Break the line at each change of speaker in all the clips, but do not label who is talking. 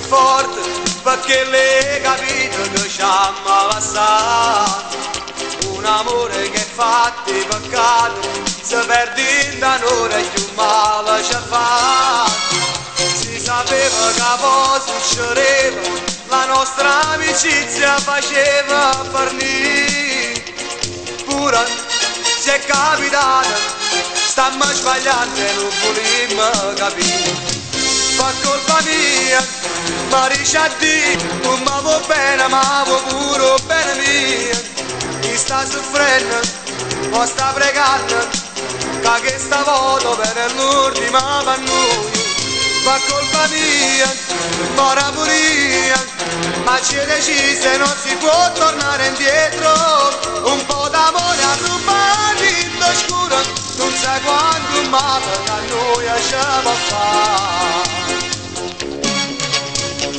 forte, perché l'hai capito che ci amma passà. Un amore che fatti peccato, se perdi in un'ora più male ci fa. Si sapeva che poi succedeva, la nostra amicizia faceva fornire. Pure se è capitato, stammo sbagliando e non volimmo capire. Ma colpa mia, ma dice a Dio, tu mi vuoi bene, ma vuoi pure bene mia. Chi sta soffrendo, o sta pregando, che questa volta per l'ultima per noi. Ma colpa mia, mora pure io, ma ci è deciso e non si può tornare indietro. Un po' d'amore a rubare in scuro, non sai quanto male da noi ci può fare.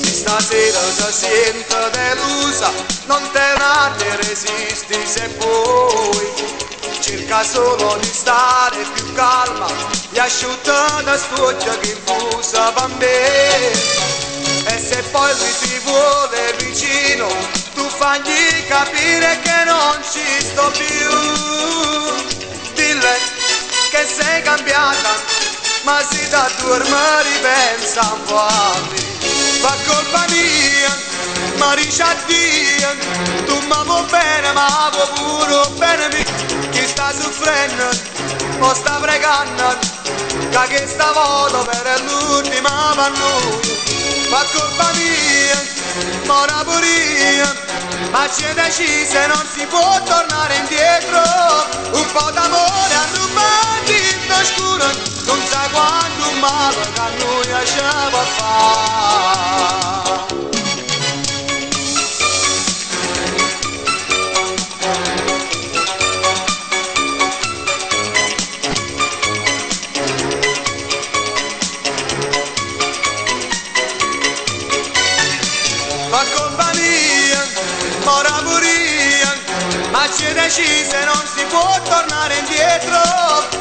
Se stasera si sente delusa, non te ne resisti se puoi. Cerca solo di stare più calma e asciutta da stuccia che infusa per me. E se poi lui ti vuole vicino, tu fagli capire che non ci sto più. Dille che sei cambiata, ma se da dorme ripensa un po' a me. Ma colpa mia, ma dice a Dio, tu mi vuoi bene, ma vuoi pure bene mia. Chi sta soffrendo, o sta pregando, che questa volta per l'ultima per noi. Ma colpa mia, mora pure io, ma c'è deciso e non si può tornare indietro. Un po' d'amore a rubare in scuro, non sai quanto male che a noi ci può fare. Ma colpa mia, mora pure io, ma c'è deciso e non si può tornare indietro.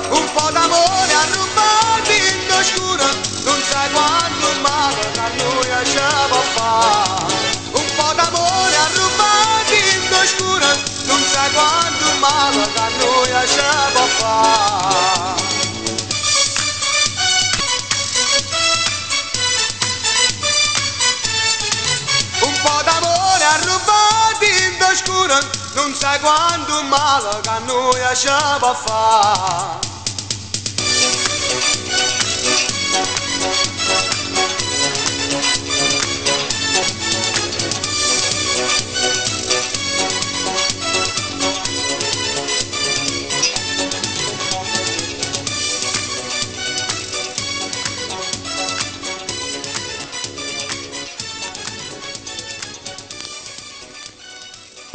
Un po' d'amore a rubare in scuro, non sai quanto male che a noi ci può fare. Un po' d'amore a rubare in scuro, non sai quanto male che a noi ci può fare. Un po' d'amore a rubare in scuro, non sai quanto male che a noi ci può fare.